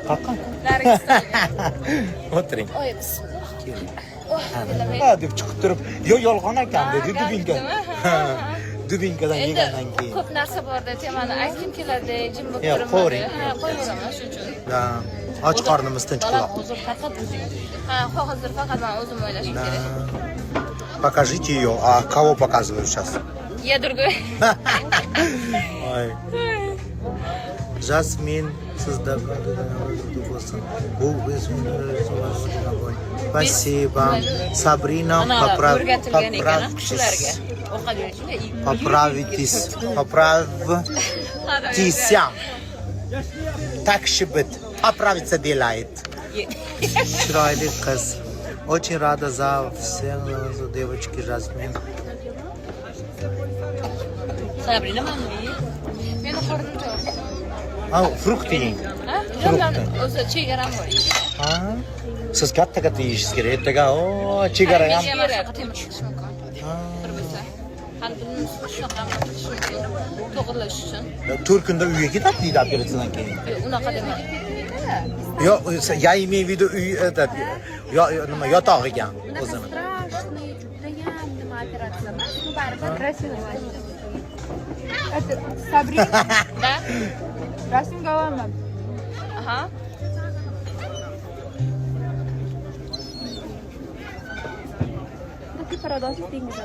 Qayoqqa? Narigi stolga. O'tiring. Oy, bismillah. Keling. Oh, dilamay. Ha deb chiqib turib, yo yolg'on ekan dedi Ha, dubinka. gapdimi? Ha, Dubinkadan Endi yegandan keyin. ko'p narsa borda, temani aytgim keladi, jim bo'lib Yo'q, turibman. qo'yvering. Ha, qo'yaveraman shu uchun. Ha, och qornimiz tinch Balam, quloq. hozir faqat o'zing o'yla. Ha, hozir faqat man o'zim o'ylashim kerak. Покажите ее. А кого показываю сейчас? Я другой. Ой. Жасмин sizda bo'lsin. Bu Спасибо. Sabrina Ana поправ o'rgatilgan ekan qushlarga. Ovqat berishga. Поправитесь. Поправьтесь. Так шибет. Поправиться делает. Chiroyli qiz. Очень рада за всех, за девочки Жасмин. Sabrina mana. Meni qornim to'q. Ha, фрукт yeng. Ha? Yo'q, man o'zi chegaram bor. Ha? Siz katta katta yeyishingiz kerak. Ertaga o chegara ham. Menga ham shunaqa temir chiqishi mumkin. Bir bo'lsa. Hali bilmaymiz, shunaqa ham chiqishi mumkin. To'g'irlash uchun. 4 kunda uyga ketadi deydi operatsiyadan keyin. Yo'q, unaqa dema. Yo'q, я имею в виду uy этот, yo nima, yotoq ekan o'zini. Страшный, judayam nima operatsiya emas, ну baribir. Красиво. Это Сабрина. Да? Rasmga olaman. Aha. Такой парадокс dengiz.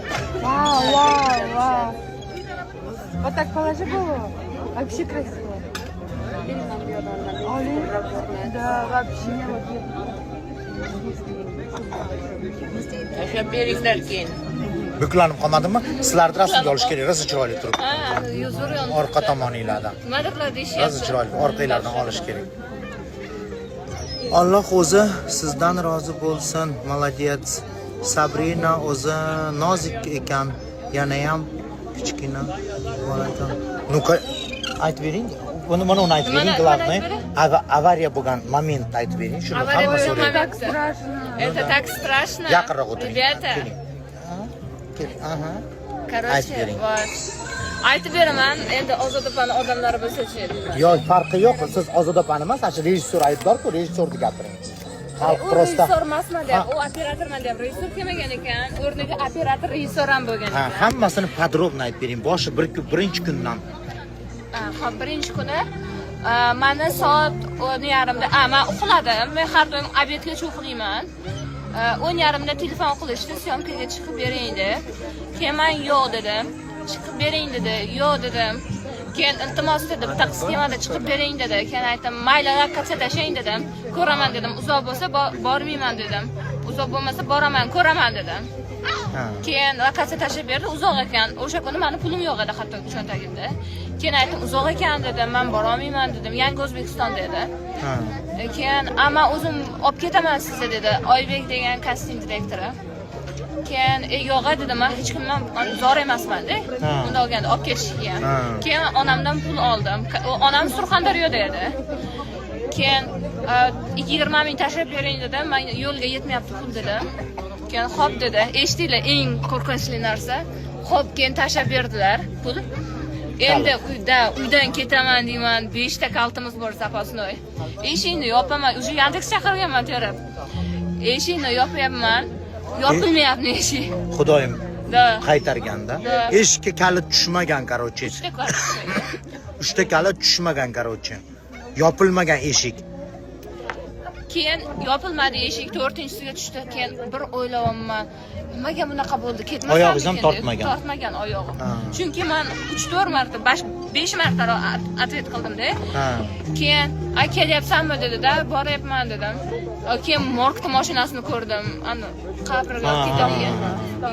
Вау, вау, вау. Вот так положи голову. Вообще красиво. Оли. Да, вообще. Tashlab beringlar keyin. Buklanib qolmadimi? Sizlarni rasmga olish kerak, rosa chiroyli turibdi. Ha, yuzuri yonib. Orqa tomoninglardan. Nimadirlar deyishyapti. Rosa chiroyli, orqanglardan olish kerak. Alloh o'zi sizdan rozi bo'lsin. Молодец. Sabrina o'zi nozik ekan, yanayam kichkina bola ekan. Ну-ка, aytib bering. Buni, mana uni aytib bering, Nimani- главное. nimani aytib bering? Avariya bo'lgan momentni aytib bering. Shuni Avariya hamma bo'lgan so'raydi. moment. Страшно. Это так страшно. Yaqinroq o'tiring. Ребята, Keling. Ha, keling. Aha. Короче, Aytib bering. Вот. Aytib beraman, endi Ozod opani odamlari bo'lsa-chi deyman. Yo'q, farqi yo'q. Siz Ozod opani emas, ana shu rejissyor aybdor-ku, rejissyorni gapiring. Xalq U просто rejissyor emasman deyapti, u operatorman deyapti. Rejissyor kelmagan ekan, o'rniga operator rejissyor ham bo'lgan Ha, ekan. hammasini подробно aytib bering. Boshi bir birinchi kundan. Ha, hop, birinchi kuni mani soat 10:30da, a, man uxladim. Men har doim обед gacha uxlayman. 10:30da telefon qilishdi, съёмка ga chiqib bering deb. Keyin man yo'q dedim. Chiqib bering dedi, yo'q dedim. Keyin iltimos dedi, bitta qiz kelmadi, chiqib bering dedi. Keyin aytdim, mayli, lokatsiya tashlang dedim. Ko'raman dedim, uzoq bo'lsa bormayman dedim. Uzoq bo'lmasa boraman, ko'raman dedim. Keyin lokatsiya tashlab berdi, uzoq ekan. O'sha kuni mani pulim yo'q edi hatto cho'ntagimda. Keyin aytdim, uzoq ekan dedim, man borolmayman dedim. Yangi O'zbekistonda edi. Keyin "A, man o'zim olib ketaman sizni" dedi. Oybek degan kasting direktori. Keyin yo'q dedim, man hech kimdan zor emasman-da. Unda olganda olib ketishga. Keyin onamdan pul oldim. Onam Surxondaryoda edi. Keyin 20 ming tashlab bering dedim. Man yo'lga yetmayapti pul dedim. Keyin "Xo'p" dedi. Eshitdinglar, eng qo'rqinchli narsa. Xo'p, keyin tashlab berdilar pul. Endi uyda uydan ketaman deyman, 5 ta kalitimiz bor запасной. Eshikni yopaman, уже Yandex chaqirganman terib. Eshikni yopyapman. Yopilmayapti eshik. Xudoyim Да. qaytarganda. Да. Eshikka kalit tushmagan, короче. Uchta kalit. Uchta kalit tushmagan, короче. Yopilmagan eshik. Keyin yopilmadi eshik, to'rtinchisiga tushdi. Keyin bir o'ylayapman, nimaga bunaqa bo'ldi, ketmasam Oyog'ingiz ham deb. Tortmagan? Tortmagan oyog'im. Chunki man 3-4 marta, 5 marta ответ qildimda. Keyin "A, kelyapsanmi?" dedida, "Boryapman" dedim. Keyin morgni mashinasini ko'rdim, ani qabrga olib ketadigan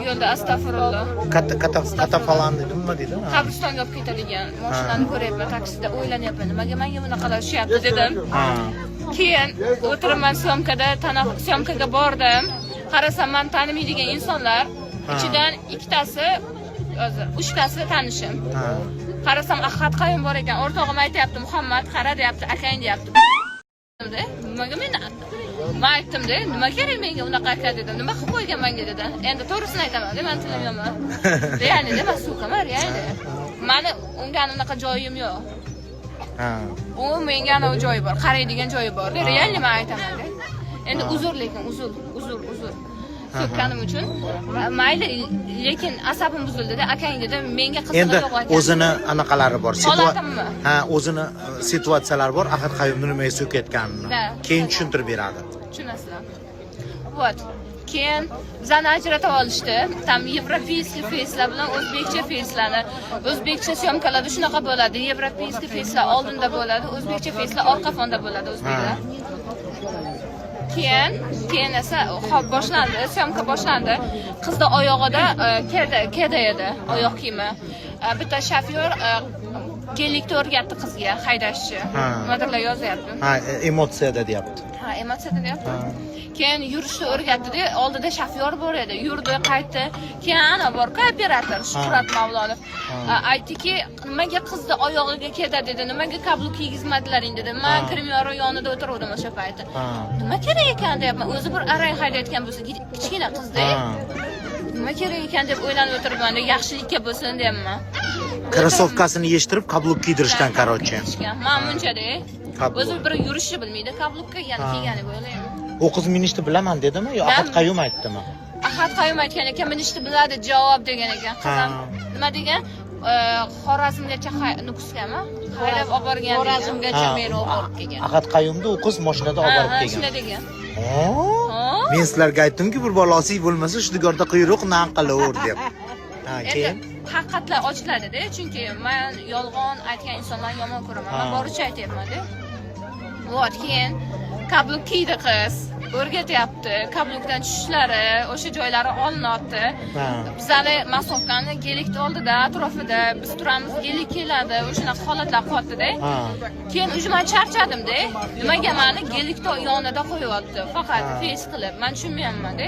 yo'lda, astag'firulloh. Katta katta катафалк dedim, nima deydi? Ha. Qabristonga olib ketadigan mashinani ko'ryapman taksida, o'ylanyapman, nimaga menga bunaqalar tushyapti dedim. Keyin o'tiraman съёмка da, съёмка ga bordim. Qarasam, man tanimaydigan insonlar, ichidan ikkitasi, hozir uchtasi tanishim. Qarasam, Ahad Qayum bor ekan. O'rtog'im aytyapti, "Muhammad, qara" deyapti, "Akang" deyapti. Nimaga meni, man aytdimda, "Nima kerak menga unaqa aka?" dedim. "Nima qilib qo'ygan menga?" dedi. Endi to'g'risini aytaman, man tilim yomon. Реально, man сука man, реально. Mani unga unaqa joyim yo'q. Ha. U menga anavi joyi bor, qaraydigan joyi bor. Реально man aytaman-da. Endi uzr, lekin uzr, uzr, uzr. So'kkanim uchun. Mayli, lekin asabim buzildi-da. Akang dedi, menga qizig'i Endi yo'q ekan. O'zini anaqalari bor. Holatimmi? Ha, o'zini situatsiyalari bor. Ahad Qayumni nimaga so'kayotganini. Да. Keyin tushuntirib beradi. Tushunasizlar. Вот. Keyin bizani ajratib olishdi. Там европейский feyslar bilan o'zbekcha feyslarni. O'zbekcha съёмка larda shunaqa bo'ladi. Европейский feyslar oldinda bo'ladi, o'zbekcha feyslar orqa fonda bo'ladi o'zbeklar. Keyin esa hop boshlandi, съёмка boshlandi. Qizni oyog'ida кеды, кеды edi, oyoq kiyimi. Bitta shofyor Gelikda o'rgatdi qizga haydashni. Ha. Nimadirlar yozyapti. Ha, emotsiyada deyapti. Ha, emotsiyada deyapti. Keyin yurishni o'rgatdi-da, oldida shofyor bor edi. Yurdi, qaytdi. Keyin ana bor-ku operator Shuhrat Mavlonov. Aytdiki, nimaga qizni oyog'iga кеды dedi, nimaga каблук kiygizmadilaring dedi. Man гримёр yonida o'tiruvdim o'sha payti. Nima kerak ekan deyapman. O'zi bir arang haydayotgan bo'lsa, kichkina qizda. Nima kerak ekan deb o'ylanib o'tiribman. Yaxshilikka bo'lsin deyapman. Krossovkasini yechtirib, каблук kiydirishgan, короче. Man bunchada. Каблук. O'zi bir yurishni bilmaydi, каблук ka yana kiygani o'ylayman. U qiz minishni bilaman dedimi yo Ahad Qayum aytdimi? Ahad Qayum aytgan ekan, minishni biladi, javob degan ekan. Qiz ham nima degan? Xorazmgacha, Nukusgami? Haydab olib borgan degan. Xorazmgacha meni olib borib kelgan. Ahad Qayumni u qiz mashinada olib borib Ha, kelgan. shunday degan. Ha? Ha? Men sizlarga aytdimki, bir bolasi bo'lmasa shu dugonda quyruq nan qilur deb. Ha, Endi keyin haqiqatlar ochiladida, chunki man yolg'on aytgan insonlarni yomon ko'raman. Man boricha aytyapman-da. Вот, keyin каблук kiydi qiz. O'rgatyapti. Каблук dan tushishlari, o'sha joylari olinyapti. Bizani массовка ni Gelikni oldida, atrofida biz turamiz, Gelik keladi, o'shanaqa holatlar qilyapti-da. Keyin уже man charchadim-da. Nimaga mani Gelikni yonida qo'yyapti? Faqat face qilib. Man tushunmayapman-da.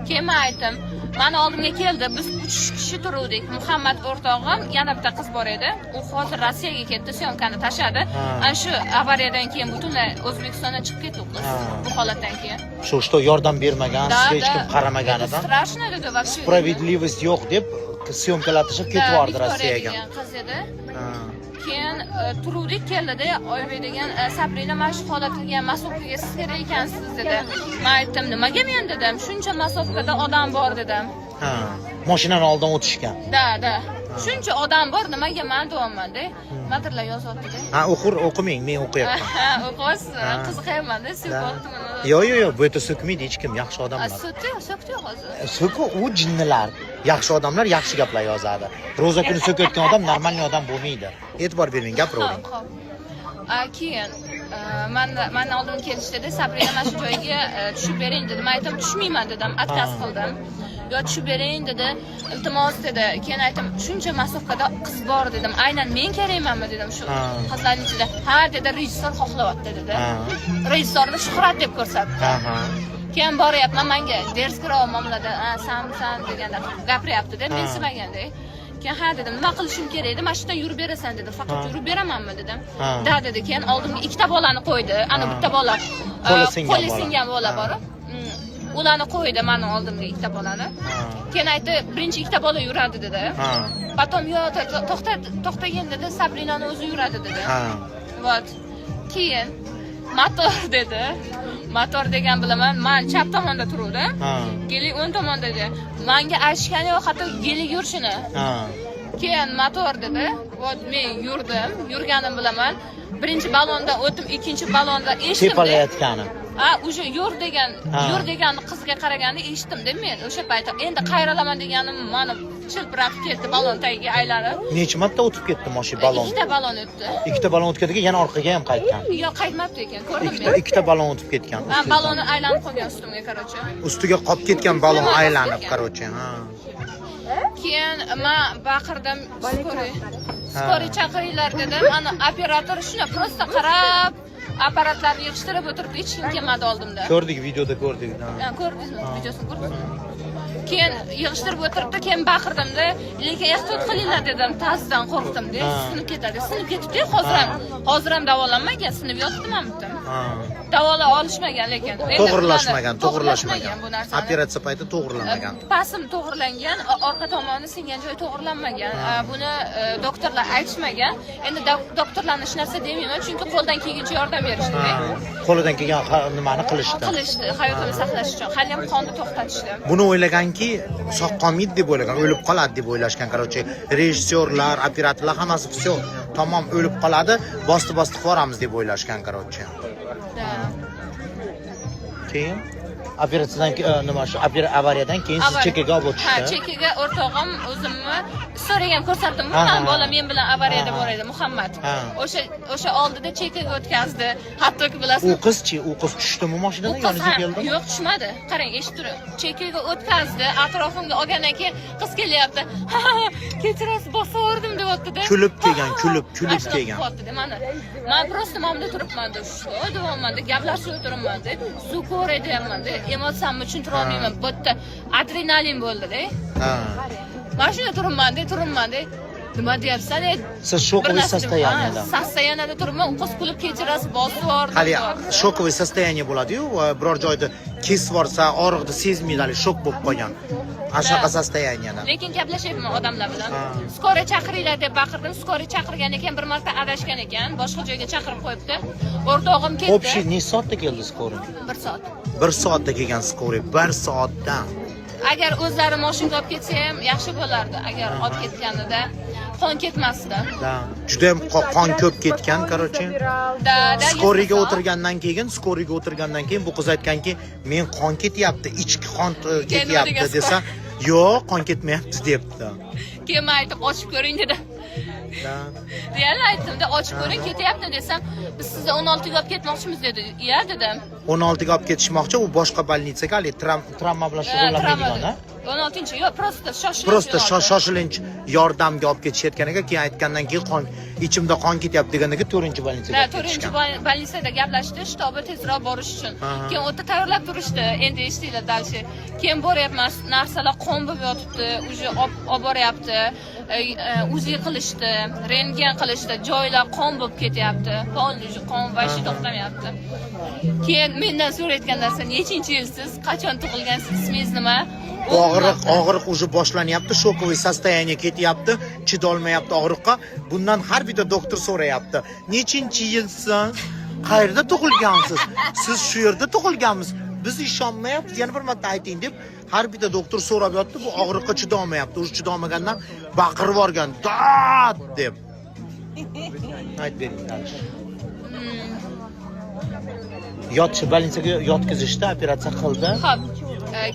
Keyin man aytdim, mani oldimga keldi. Biz 3 kishi turuvdik. Muhammad o'rtog'im, yana bitta qiz bor edi. U hozir Rossiyaga ketdi, съёмка ni tashladi. Ana shu avariyadan keyin butunlay O'zbekistondan chiqib ketdi u qiz. Bu holatdan keyin. Shu что yordam bermagan, sizga hech kim Это qaramaganidan страшно dedi вообще. Справедливость yo'q deb съёмка lar tashlab ketib Да, yubordi Viktoriya Rossiyaga. degan qiz edi. Keyin turuvdik, keldida Oybek degan, Sabrina, mana shu holatga, массовка ga siz kerak ekansiz dedi. Man aytdim, nimaga men dedim, shuncha массовка da odam bor dedim. Ha. Mashinani oldidan o'tishgan. Да, shuncha odam bor, nimaga man deyapmanda. Nimadirlar yozyaptida. Ha, o'qir, o'qimang, men o'qiyapman. Ha, o'qiyapsiz, qiziqyapmanda, Да. so'kyapti. Yo'q, yo'q, yo'q, bu yerda so'kmaydi hech kim, yaxshi odamlar. So'kdi, so'kdi hozir. So'ku u jinnilar. Yaxshi odamlar yaxshi gaplar yozadi. Ro'za kuni so'kayotgan odam нормальный odam bo'lmaydi. E'tibor bermang, gapiravering. Ho'p, ho'p. Keyin mani oldimga kelishdida, Sabrina, mana shu joyga tushib bering dedi. Man aytdim, tushmayman dedim, отказ qildim. Yo, tushib bering dedi, iltimos dedi. Keyin aytdim, shuncha массовка da qiz bor dedim, aynan men kerakmanmi dedim shu qizlarning ichida. Ha dedi, rejissor xohlayapti dedi. Rejissorni Shuhrat deb ko'rsatdi. Keyin boryapman, manga дерзкий roq muomalada, "Ha, san san" deganda gapiryapti-da, mensimaganda. Keyin ha dedim, nima qilishim kerak edi? Mana shu yerdan yurib berasan dedi. Faqat yurib beramanmi dedim. Да dedi. Keyin oldimga ikkita bolani qo'ydi. Ana bitta bola Qo'li singan qo'li bola. Singan bola bor. Ularni qo'ydi mani oldimga, ikkita bolani. Keyin aytdi, birinchi ikkita bola yuradi dedi. Потом yo to'xta, to'xtagin dedi, Sabrinani o'zi yuradi dedi. Вот. Keyin motor dedi. Motor degan bilaman, man chap tomonda turuvdim. Gelik o'ng tomonda edi. Manga aytishgani yo'q, hatto gelik yurishini. Keyin motor dedi. Вот men yurdim, yurganim bilaman. Birinchi ballondan o'tdim, ikkinchi ballonda eshitdim. Tepalayotgani. Ha, уже yur degan, yur degan qizga qaraganda eshitdim-da men o'sha paytda. Endi qayrilaman deganim mani chilpiratib ketdi ballon tagiga aylanib. Necha marta o'tib ketdi mashina ballon? Ikkita ballon o'tdi. Ikkita ballon o'tgandan yana orqaga ham qaytgan. Yo'q, qaytmabdi ekan, ko'rdim Ikkita men. Ikkita ballon o'tib ketgan. Ha, Ustidan. Balloni aylanib qolgan ustimga, короче. Ustiga qolib ketgan ballon Nima aylanib, ketgan? Короче. Ha. Keyin man baqirdim, скорый. Скорый chaqiringlar dedim. Ana operator shuna просто qarab, apparatlarni yig'ishtirib o'tiribdi, hech kim kelmadi oldimda. Ko'rdik, videoda ko'rdik. Ha. Ha, ko'rdingizmi? Videosini ko'rdingizmi? Keyin yig'ishtirib o'tiribdi, keyin baqirdimda, lekin ehtiyot qilinglar dedim, tazidan qo'rqdim-da, sinib ketadi. Sinib ketibdi, hozir ham, hozir ham davolanmagan, sinib yotibdi mana bitta. Ha. Davolay olishmagan lekin. Endi To'g'irlashmagan, bularni to'g'irlashmagan. bu narsani. Operatsiya payti to'g'irlanmagan. Pasim to'g'irlangan, orqa tomoni singan joyi to'g'irlanmagan. Buni doktorlar aytishmagan. Endi doktorlarni hech narsa demayman, chunki qo'ldan kelguncha yordam berishdi. Ha. Qo'lidan kelgan nimani qilishdi. Qilishdi, hayotini saqlash uchun. Hali ham qonni to'xtatishdi. Buni o'ylaganki, sog' qolmaydi deb o'ylagan, o'lib qoladi deb o'ylashgan, короче. Rejissyorlar, operatorlar hammasi всё, tamom, o'lib qoladi, bosti bosti qilib yuboramiz deb o'ylashgan, короче. Да. Keyin operatsiyadan nima, shu avariyadan keyin siz chekkaga olib Ha, o'tishdi. Chekkaga o'rtog'im o'zimni storyga ham ko'rsatdim. Ha, Man ha. bola men bilan avariyada Ha, ha. bor edi, Muhammad. Ha. O'sha oldida chekkaga o'tkazdi. Hattoki bilasizmi? U qizchi, u qiz tushdimi U mashinadan, qiz yoningizga ham keldimi? yo'q, tushmadi. Qarang, eshitib turing. Chekkaga o'tkazdi, atrofimga olgandan keyin qiz kelyapti. "Ha, kechirasiz, bosaverdim", deyapti-da. Kulib kelgan, kulib, kulib Mana shunaqa kelgan. qilyapti-da mana. Man просто mana bunda turibman-da, shu deyapman-da, gaplashib o'tiribman-da, suv ko'ray deyapman-da, emotsiyamni tushuntira olmayman. Bu yerda adrenalin bo'ldi-da. Ha. Mana shunda turibman-da, turibman-da. Nima deyapsan, ey? Siz шоковый состояние da. Состояние da turibman, u qiz kulib, kechirasiz, bosib yubordim. Hali deyapti. Шоковый состояние bo'ladi-yu, va biror joyda kesib yuborsa, og'riqni sezmaydi, hali shok bo'lib qolgan. Ana shunaqa состояние da. Lekin gaplashyapman odamlar bilan. Ha. "Скорый chaqiringlar", deb baqirdim. Скорый chaqirgan ekan, bir marta adashgan ekan, boshqa joyga chaqirib qo'yibdi. O'rtog'im ketdi. Общий necha soatda keldi скорый? Bir soat. Bir soatda kelgan скорый, bir soatda. Agar o'zlari moshinga olib ketsa ham yaxshi bo'lardi. Agar olib ketganida qon ketmasdi. Да. Juda ham qon ko'p ketgan, короче. Да, Скорый ga yuz soat. o'tirgandan keyin, скорый ga o'tirgandan keyin bu qiz aytganki, "Men qon ketyapti, ichki qon ketyapti" degan desa, "Yo'q, qon ketmayapti", debdi. Keyin man aytib, "Ochib ko'ring", dedi. Да. Real aytdimda, "Ochib ko'ring, ketyapti", desam, "Biz sizni 16 ga olib ketmoqchimiz", dedi. "Iya", dedim. 16 ga olib ketishmoqchi, u boshqa больница ga, haligi travma bilan shug'ullanmaydigan, ha? 16, yo'q, просто shoshilinch. Просто 16. Shoshilinch yordamga olib ketishayotgan ekan, keyin aytgandan keyin qon ichimda qon ketyapti degandan keyin to'rtinchi больница ga Да, olib to'rtinchi ketishgan. Больница da gaplashdi, shtobi tezroq borish uchun. Keyin u yerda tayyorlab turishdi. Endi eshitinglar дальше. Keyin boryapman, narsalar qon bo'lib yotibdi, уже olib boryapti. УЗИ qilishdi, rentgen qilishdi, joylar qon bo'lib ketyapti. Полный уже qon вообще to'xtamayapti. Keyin mendan so'rayotgan narsa: "Nechinchi yilsiz, qachon tug'ilgansiz, ismingiz nima?" Og'riq, og'riq уже boshlanyapti, шоковый состояние ketyapti, chidolmayapti og'riqqa. Bundan har bitta doktor so'rayapti: "Nechinchi yilsiz? Qayerda tug'ilgansiz? Siz shu yerda tug'ilganmiz? Biz ishonmayapmiz, yana bir marta ayting", deb har bitta doktor so'rab yotdi. Bu og'riqqa chidolmayapti. Уже chidolmagandan baqirib yuborgan, "Dad!" deb. Aytib bering дальше. Yotish, больница ga yotqizishdi, operatsiya qildi. Xo'p,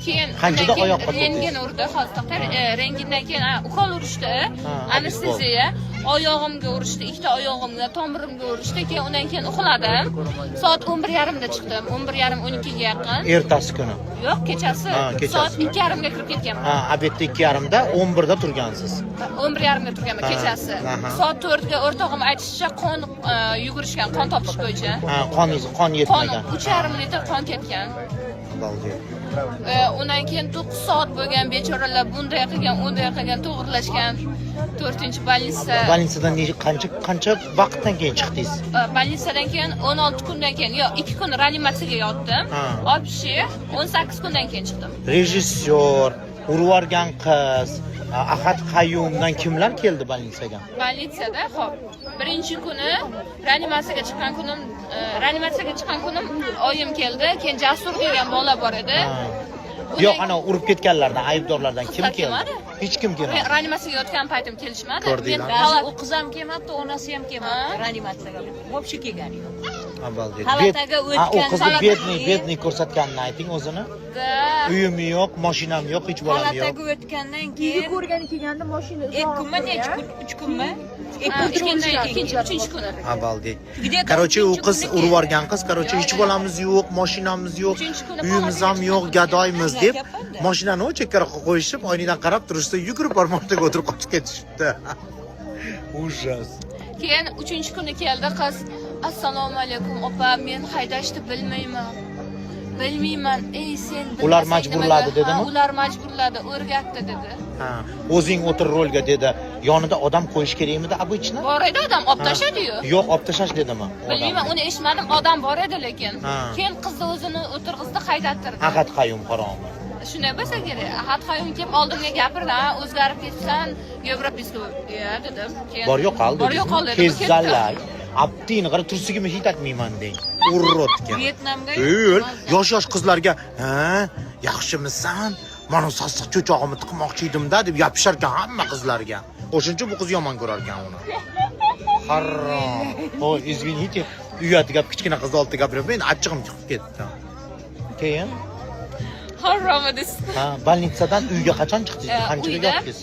keyin Qanchada undan keyin oyoqqa turdingiz? Rentgen urdi, hozir to'xtang. Rentgendan keyin ukol urishdi, Ha, anesteziya. Oyog'imga urishdi, ikkita oyog'imga, tomirimga urishdi. Keyin undan keyin uxladim. Soat 11:30 da chiqdim. 11:30, 12 ga yaqin. Ertasi kuni. Yo'q, kechasi. Ha, kechasi. Soat 2:30 ga kirib ketganman. Ha, обед da 2:30 da, 11 da turgansiz. 11:30 ga turganman kechasi. Soat 4 ga o'rtog'im aytishicha, qon yugurishgan, qon topish bo'yicha. Ha, qoningiz qon Qon yetmagan. 3,5 litr qon ketgan. Обалдеть. Undan keyin 9 soat bo'lgan, bechoralar bunday qilgan, unday qilgan, to'g'irlashgan. To'rtinchi больница. Больница dan qancha qancha vaqtdan keyin chiqdingiz? Больница dan keyin 16 kundan keyin, yo'q, 2 kun reanimatsiyaga yotdim. Вообще 18 kundan keyin chiqdim. Rejissyor, urib yuborgan qiz, Ahad Qayyumdan kimlar keldi больница ga? Больница da, xo'p, birinchi kuni reanimatsiyaga chiqqan kunim, reanimatsiyaga chiqqan kunim oyim keldi, keyin Jasur degan bola bor edi. Yo'q, ana urib ketganlardan, aybdorlardan kim Qizlar keldi? kelmadi. Hech kim kelmadi. Reanimatsiyaga yotgan paytim kelishmadi. Ko'rdinglar. Men Даже palat u qiz ham kelmabdi, onasi ham kelmabdi Ha? reanimatsiyaga. Вообще kelgani yo'q. Обалдеть. Palataga Ha, u o'tgan qizni palataga бедный, бедный ko'rsatganini ayting o'zini. Da. Uyim yo'q, mashinam yo'q, hech bolam yo'q. Palataga o'tgandan Keyin keyin ko'rgani kelganda mashina 2 kunmi, necha kun, 3 kunmi? Ha, Ikkinchi, ikkinchi, uchinchi ikkinchi, uchinchi kuni. Обалдеть. Где-то Короче, u uchinchi qiz kuni urib keldi. yuborgan qiz, короче, hech bolamiz yo'q, mashinamiz yo'q, Uchinchi kuni uyimiz ham palataga yo'q, chiqqan. gadoymiz deb Aytyapman-da. mashinani u chekkaroqqa qo'yishib, oynadan qarab turishsa, yugurib borib mashinaga o'tirib qochib ketishibdi. Ужас. Keyin uchinchi kuni keldi qiz. "Assalomu alaykum, opa, men haydashni bilmayman. Bilmayman, ey sen Ular bilmasang majburladi nimaga? dedimi? Ha, ular majburladi, o'rgatdi dedi. Ha, o'zing o'tir rolga dedi. Yonida odam qo'yish kerakmidi обычно? Bor edi odam, olib tashladi-yu. Yo'q, olib tashlash dedimi? Odam. Bilmayman, uni eshitmadim, odam bor edi lekin. Ha. Keyin qizni o'zini o'tirg'izdi, haydattirdi. Ahad Qayum haromi. Shunday bo'lsa kerak. Ahad Qayum kelib oldimga gapirdi, ha, o'zgarib ketibsan, Yevropiyskiy bo'lib. Ya, dedim. Keyin Bor yo'qol Bor yo'qol dedim. Kezzalak. Abdin qara, tursigimni hitatmayman deng. Урод ga. Vyetnamga Yo'l, yosh-yosh qizlarga, "Ha, yaxshimisan? Mana sassiq cho'chog'imni tiqmoqchi edim-da" deb yopishar ekan hamma qizlarga. O'shuning uchun bu qiz yomon ko'rar ekan uni. Harom. Ой, извините, uyat gap, kichkina qizni oldida gapiryapman, endi achchig'im chiqib ketdi. Keyin, Harom deysiz. ha, больница dan uyga qachon chiqdingiz? Qanchaga uyda? yotdingiz?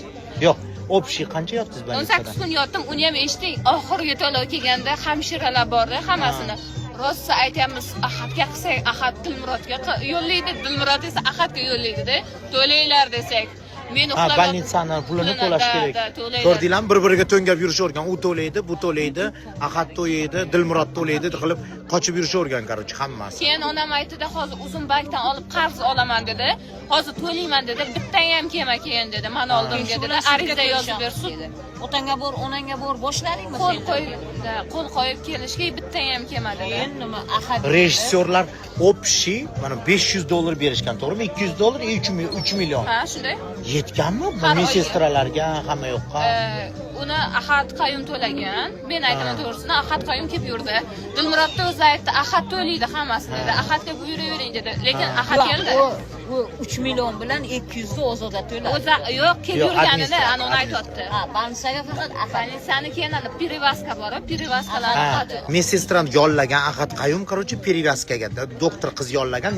Yo'q, общий qancha yotdingiz больница da? 18 kun yotdim, uni ham eshiting. Oxirgi to'lov kelganda hamshiralar bordi, hammasini. Rosa aytyapmiz, Ahadga qilsak, Ahad Dilmurodga yo'llaydi, Dilmurod esa Ahadga yo'llaydi-da. To'langlar desak, men Ha, uxlab больница ni pulini to'lash Da, kerak. da, to'laydi. Ko'rdinglarmi, bir-biriga to'ngab yurishavergan. U to'laydi, bu to'laydi, Ahad to'laydi, Dilmurod to'laydi qilib qochib yurishavergan, короче, hammasi. Keyin onam aytdi, hozir uzun bankdan olib qarz olaman dedi. Hozir to'layman dedi. Bittang ham kelma keyin dedi. Mani oldimga dedi. Ariza yozib ber. Sud Otangga bor, onangga bor, boshladingmi qo'l sen? qo'yib, da, qo'l qo'yib kelishga bittang ham kelma dedi. Keyin nima, Ahad Rejissyorlar общий mana 500 dollar berishgan, to'g'rimi? 200 dollar, 3 million. Ha, shunday. Yetganmi? Har oyga. Медсестра larga, hamma yoqqa. Uni Ahad Qayum to'lagan. Men aytaman to'g'risini, Ahad Qayum kelib yurdi. Dilmurodda o'zi aytdi, Ahad to'laydi hammasini dedi. Ahadga buyuravering dedi. Lekin Ahad keldi. U 3 million bilan 200 ni Ozoda to'ladi. O'zi yo'q, kelib Yo'q, yurganini administrator, ana uni aytyapti. Ha, больница ga faqat Ahad. Больница ni keyin ana перевязка bor, перевязка larni Ha, медсестра ni yollagan Ahad Qayum, короче, перевязка ga doktor qiz yollagan.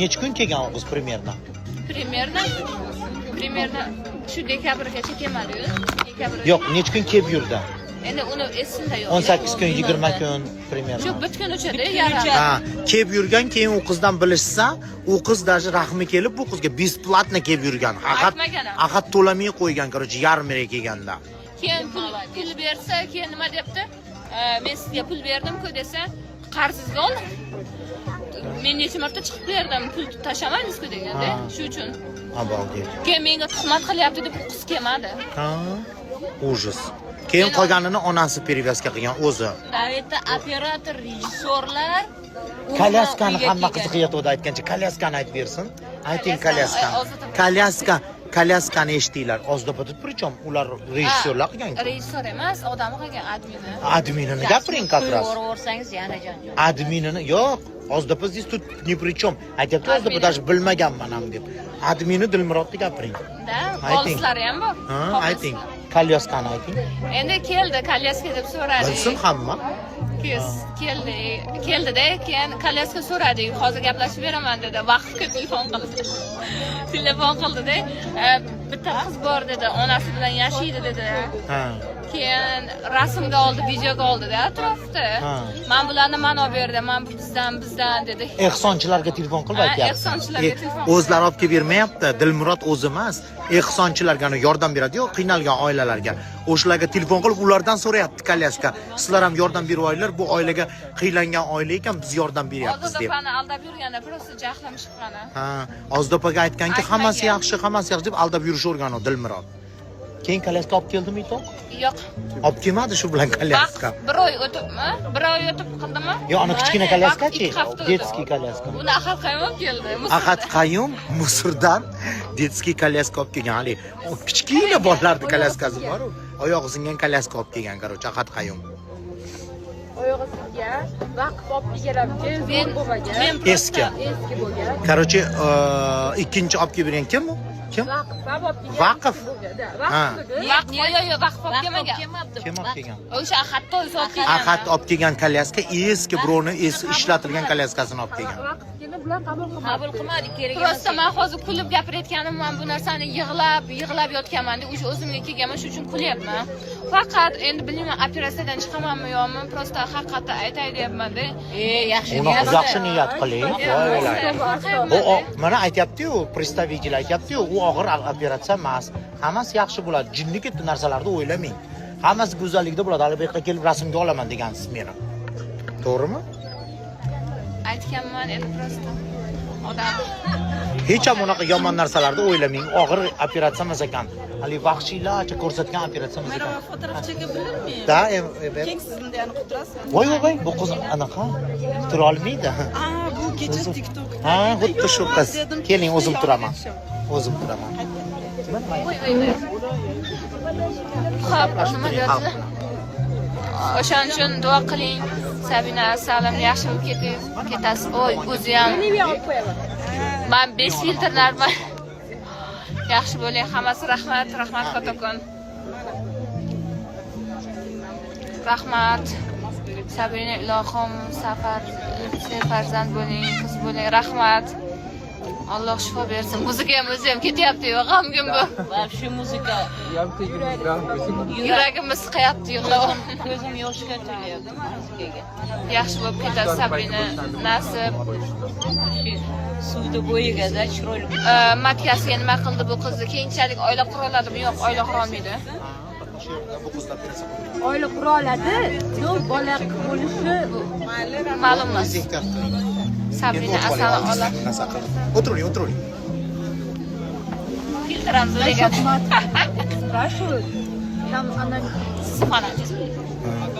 Nech kun kelgan u qiz примерно? Примерно shu dekabrgacha kelmadi-yu. Dekabr. Yo'q, nech kun kelib yurdi? Endi uni esimda yo'q. 18 kun, 20 kun примерно. Shu bitgunichada Bitgunicha. yarim. Ha, kelib yurgan, keyin u qizdan bilishsa, u qiz даже rahmi kelib bu qizga бесплатно kelib yurgan. Ahad Aytmagan ham. Ahad to'lamay qo'ygan, короче, yarmiga kelganda. Keyin pul bersa, keyin nima debdi? Men sizga pul berdim-ku desa, qarzingizga ol. Men necha marta chiqib berdim, pul tashlamadingiz-ku deganda, Ha. shu uchun. Обалдеть. Keyin menga tuhmat qilyapti deb u qiz kelmadi. Ha, ужас. Keyin qolganini onasi перевязка qilgan o'zi. A yerda operator, rejissyorlar Коляска ni uyga hamma kelgan. qiziqayotgandi aytgancha, коляска ni aytib bersin. Ayting. Коляска ni, Коляска ni. Ozod opa. Коляска, коляска ni eshitinglar. Ozod opa тут при чем? Ular rejissyorlar qilgan. Rejissyor emas, odami qilgan, admini. Adminini gapiring как раз. Qo'yib yuborsangiz yana janjal. Adminini yo'q. Ozod opa здесь тут ни при чем. Aytyapti Ozod opa Admini. даже bilmaganman ham deb. Admini Dilmurodni gapiring. Da, Ayting. polislari ham bor. Ha, Xolos. ayting. Коляска ni ayting. Endi keldi, коляска deb so'radik. Bilsin hamma. Keldi, keldida, keyin коляска so'radik. Hozir gaplashib beraman dedi. Vaqtga telefon qildi. Telefon qildida, bitta qiz bor dedi, onasi bilan yashaydi dedi. Keyin rasmga oldi, videoga oldida atrofda. Man bularni ma'no berdi, man bu bizdan, bizdan dedi. Ehsonchilarga telefon qilib Ha, aytyapti. ehsonchilarga telefon qilib. O'zlari olib kelib bermayapti. Dilmurod o'zi emas, ehsonchilarga uni yordam beradi-yu, qiynalgan oilalarga. O'shalarga telefon qilib ulardan so'rayapti коляска. Sizlar ham yordam berib olinglar, bu oilaga, qiynalgan oila ekan, biz yordam beryapmiz Ozod deb. opani aldab yurganda, просто jahlim chiqqani. Ha, Ozod opaga aytganki, Aytmagan. Hammasi yaxshi, hammasi yaxshi deb aldab yurishavergan u Dilmurod. Keyin коляска olib keldimi itoq? Yo'q. Olib kelmadi shu bilan коляска. Vaqt bir oy o'tibmi? Bir oy o'tib qildimi? Yo, ana kichkina коляска chi? Vaqt 2 hafta o'tib. Детский коляска. Uni Ahad Qayum olib keldi. Misrda. Ahad Qayum Misrdan детский коляска olib kelgan. Haligi kichkina bolalarni коляска si bor-u. Oyog'i singan коляска olib kelgan, короче, Ahad Qayum. Oyog'i singan, vaqf olib kelganlarga zo'r Men bo'lmagan. men просто Eski. Eski bo'lgan. Короче, ikkinchi olib kelib bergan kim u? Kim? Vaqf ham olib kelgan. Vaqf? Bo'lgan, da. Ha. Vaqf edi. Vaqf, yo'q, yo'q, vaqf olib kelmagan. Kelmabdi. Kim olib kelgan? O'sha Ahadni o'zi olib kelgan. Ahad olib kelgan коляска eski, birovni eski ishlatilgan коляска sini olib kelgan. Vaqfgini bular qabul qilmadi. Qabul qilmadi, kerak emas. Просто man hozir kulib gapirayotganim, man bu narsani yig'lab, yig'lab yotganman, o'sha o'zimga kelganman, shuning uchun kulyapman. Faqat endi bilmayman, operatsiyadan chiqamanmi yo'qmi, просто haqiqatni aytay deyapman-da. E, yaxshi Uni niyat. yaxshi niyat qiling. Voy o'lay. Bu mana aytyapti-yu, представитель aytyapti-yu, u og'ir operatsiya emas. Hammasi yaxshi bo'ladi. Jinni ketdi narsalarni o'ylamang. Hammasi go'zallikda bo'ladi. Hali bu yoqqa kelib rasmga olaman degansiz meni. To'g'rimi? Aytganman endi просто. Odam. Hech ham unaqa yomon narsalarni o'ylamang. Og'ir operatsiya emas ekan. Haligi vahshiylarcha ko'rsatgan operatsiya emas ekan. Fotoğraf çekebilir miyim? Да, evet. Keyin siz bunday aniq turasiz. Voy voy voy, bu qiz anaqa tura olmaydi. Aa, bu kecha TikTok. Ha, xuddi shu qiz. Dedim, Keling, o'zim turaman. yonga O'zim turaman. Voy voy voy. Xo'p, nima deyapti? O'shaning uchun duo qiling. Sabina asalim, yaxshi bo'lib ketasiz. Oy, o'zi ham. Man 5 filtr normal. Yaxshi bo'ling, hammasi, rahmat, rahmat kattakon. Rahmat. Sabrina, ilohim safar serfarzand bo'ling, qiz bo'ling. Rahmat. Alloh shifo bersin. Muzika ham, o'zi ham ketyapti, g'amgin bu. Вообще muzika. Yuragimni siqayapti, yig'lab. Ko'zim yoshga to'lyapti muzikaga. Yaxshi bo'lib ketadi, Sabrina. Nasib. Suvni bo'yiga-da chiroyli. Matkasiga nima qildi bu qizni? Keyinchalik oila qura oladimi? Yo'q, oila qura olmaydi. Bu qizni operatsiya qildik. Oila qura oladi, но bola bo'lishi Ma'lum emas. O'zingiz ehtiyot qiling. Sabrina Endi o'tib asali oling, Alloh. narsa qilib. O'tiring, o'tiring. Filtr ham zo'r ekan. Спрашивают. Там она Siz xonangiz.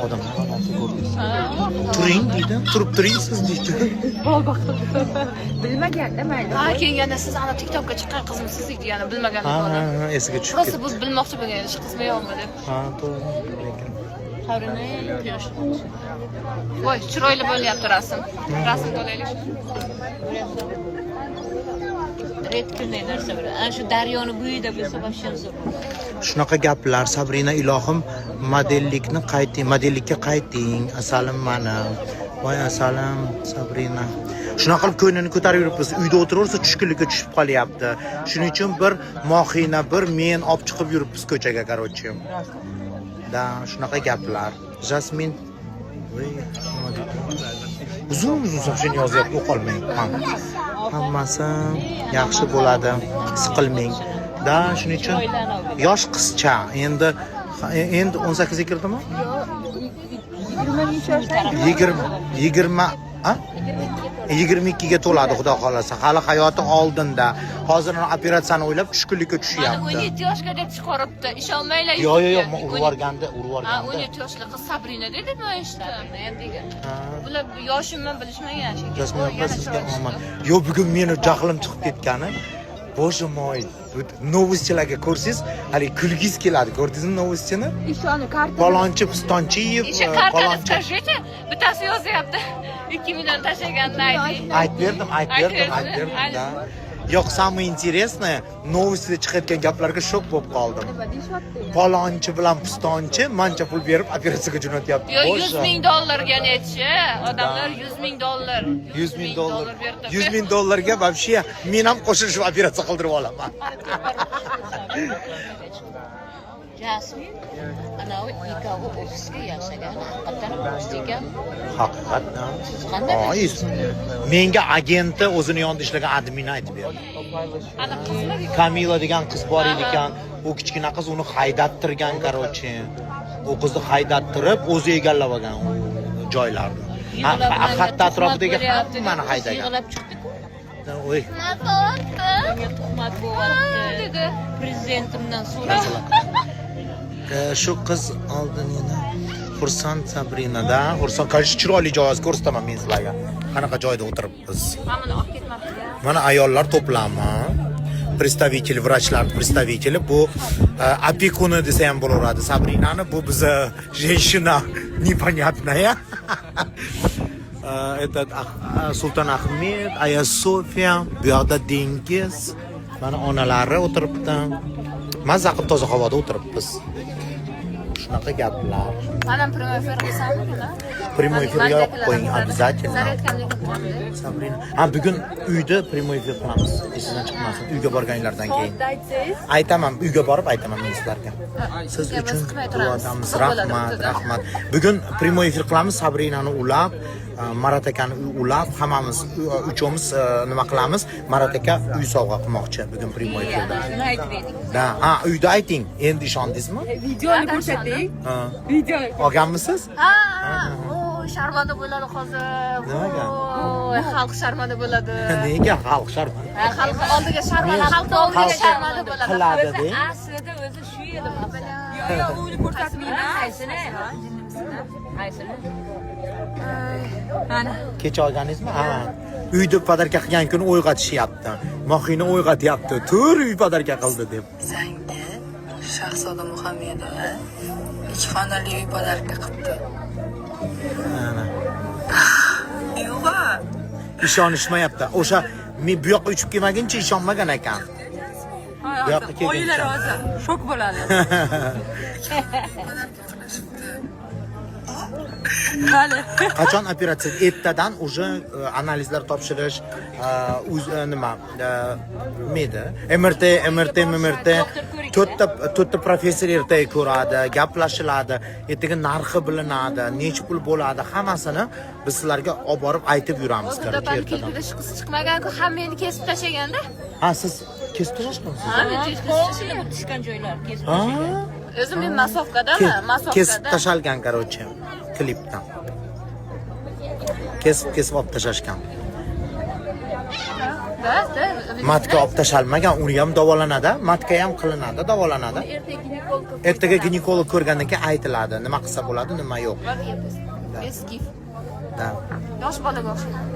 Odamlar g'alati ko'rdingiz. Turing deydi, turib turing siz deydi. Bilmaganda mayli. Ha, keyin yana siz ana TikTokka chiqqan qizmisiz deydi, yana bilmagan Ha, odam. ha, esiga tushib Просто ketdi. bu bilmoqchi bo'lgan shu qizmi yo'qmi deb. Ha, to'g'ri. Lekin Qarini quyosh. Voy, chiroyli bo'lyapti rasm. Rasm bo'laylik. Редкий narsa bir. Ana shu daryoni bo'yida bo'lsa, вообще zo'r bo'ladi. Shunaqa gaplar. Sabrina, ilohim modellikni qayting, modellikka qayting, asalim mani. Voy asalim, Sabrina. Shunaqa qilib ko'nglini ko'tarib yuribmiz. Uyda o'tiraversa, tushkunlikka tushib qolyapti. Shuning uchun bir mohina, bir men olib chiqib yuribmiz ko'chaga, короче. Да, shunaqa gaplar. Jasmin. Voy, nima deydi? Uzun uzun сообщение yozyapti, o'qolmang. Hammasi yaxshi bo'ladi. Siqilmang. Да, shuning uchun yosh qizcha endi endi 18 ga kirdimi? 20 yoshda. 20, 20, a? 22 ga to'ladi, xudo xohlasa. Hali hayoti oldinda. Hozir operatsiyani o'ylab tushkunlikka Mani tushyapti. 17 yoshga deb chiqaribdi. Ishonmanglar. Yo'q, yo'q, yo'q, YouTube'ga. urib yuborganda, urib Ha, yuborganda. 17 yoshli qiz Sabrina dedi, men eshitdim. Ham degan. Ha. Bular yoshimni bilishmagan shekilli. Jasmin Voy, opa, yana sizga chiroyli omad. chiqdi. Yo'q, bugun meni jahlim chiqib ketgani. Боже мой, новость larga ko'rsangiz, haligi kulgingiz keladi. Ko'rdingizmi новость ni? Ishoni karta. Palonchi Pistonchiyev, Еще kartani palonchi. Скажите, bittasi yozyapti. 2 million tashlaganini ayting. Aytib berdim, aytib berdim, aytib berdim, да. Yo'q, самое интересное, новость da chiqayotgan gaplarga shok bo'lib qoldim. Nima deyishyapti? Palonchi bilan pistonchi mancha pul berib operatsiyaga jo'natyapti. Yo, Боже. 100 ming dollarga nechi? Odamlar 100 ming dollar. 100 ming dollar. Berdi. 100 ming dollarga вообще men ham qo'shilishib operatsiya qildirib olaman. Jasmin anavi ikkovi ofisga yashagan, haqiqatdan ofis ekan. Haqiqatdan. Siz qanday Oy, menga agenti, o'zini yonida ishlagan admini aytib berdi. Ana qizmi? Kamila degan qiz bor edi ekan. U kichkina qiz uni haydattirgan, короче. U qizni haydattirib, o'zi egallab olgan u joylarni. Yig'lab Xatta atrofidagi bo'lyapti. hammani haydagan. Yig'lab chiqdi-ku. Oy, Nima qilyapti? Menga tuhmat bo'lyapti. Dedi. Prezidentimdan so'rab. Shu qiz oldin yana xursand Sabrinada, xursand, конечно, chiroyli joy, hozir ko'rsataman men sizlarga. Qanaqa joyda o'tiribmiz. Mana buni olib ketmabdi. Mana ayollar to'plami. Представитель, vrachlar представители, bu опекуны desa ham bo'laveradi Sabrinani. Bu biza женщина непонятная. Этот Sulton Ahmed, Aya Sofiya, bu yoqda dengiz. Mana onalari o'tiribdi. Mazza qilib toza havoda o'tiribmiz. Shunaqa gaplar. Mana прямой эфир qilsammi buni? Прямой эфир yoqib qo'ying обязательно. Zaryadkamni qo'yib. Sabrina. Ha, bugun uyda прямой эфир qilamiz. Esingizdan chiqmasin. Uyga borganlardan keyin. Soatda aytsangiz. Aytaman, uyga borib aytaman men sizlarga. Siz Biz uchun qilmay turamiz. duodamiz. Qiziq bo'ladi Rahmat, o'rtada. Rahmat. Bugun прямой эфир qilamiz, Sabrinani ulab, Marat akani ulab, hammamiz uchovimiz nima qilamiz? Marat aka uy sovg'a qilmoqchi bugun прямой эфир da. Shuni aytib eding. Да, ha, uyda ayting. Endi ishondingizmi? Videoni ko'rsating. Ha. Videoni. Olganmisiz? Ha, o Voy, sharmanda bo'ladi hozir. Nimaga? Voy, xalq sharmanda bo'ladi. Nega xalq sharmanda? Ha, xalq oldiga sharmanda, xalq oldiga Xalq sharmanda bo'ladi. qiladi O'zi deng. aslida o'zi shu edi maqsad. Yo'q, yo'q, uni ko'rsatmayman. Qaysini? Qaysini? Mana. Kecha olganingizmi? Ha. Uyda подарка qilgan kuni uyg'otishyapti. Mohina uyg'otyapti. Tur, uy подарка qildi deb. Sanga Shahzoda Muhammedova ikki xonali uy подарка qilibdi. Ana. Yo'q. Ishonishmayapti. O'sha men bu yoqqa uchib kelmaguncha ishonmagan ekan. Bu yoqqa Oyilar kelguncha. hozir shok bo'ladi. Подарка qilishibdi. Hali. Qachon operatsiya? Ertadan уже analizlar topshirish, nima, nima edi? MRT, MRT, MRT. To'rtta to'rtta professor ertaga ko'radi, gaplashiladi, ertaga narxi bilinadi, necha pul bo'ladi, hammasini biz sizlarga olib borib aytib yuramiz, Hozirda короче, mani ertadan. klipida shu qiz chiqmagan-ku, hamma meni kesib tashlaganda. Ha, siz kesib tashlashgansiz? Ha, men kesib tashlagan. Tushgan joylar kesib Ha? tashlagan. O'zim men массовка daman, Kesib массовка da. tashalgan, короче, klipdan. Kesib kesib olib tashlashgan. Да, да. Матка olib tashalmagan, uni ham davolanadi, матка ham qilinadi, davolanadi. Ertaga ginekolog. Ertaga ginekolog ko'rgandan keyin aytiladi, nima qilsa bo'ladi, nima yo'q. Eski. Да. Yosh bolaga o'xshaydi.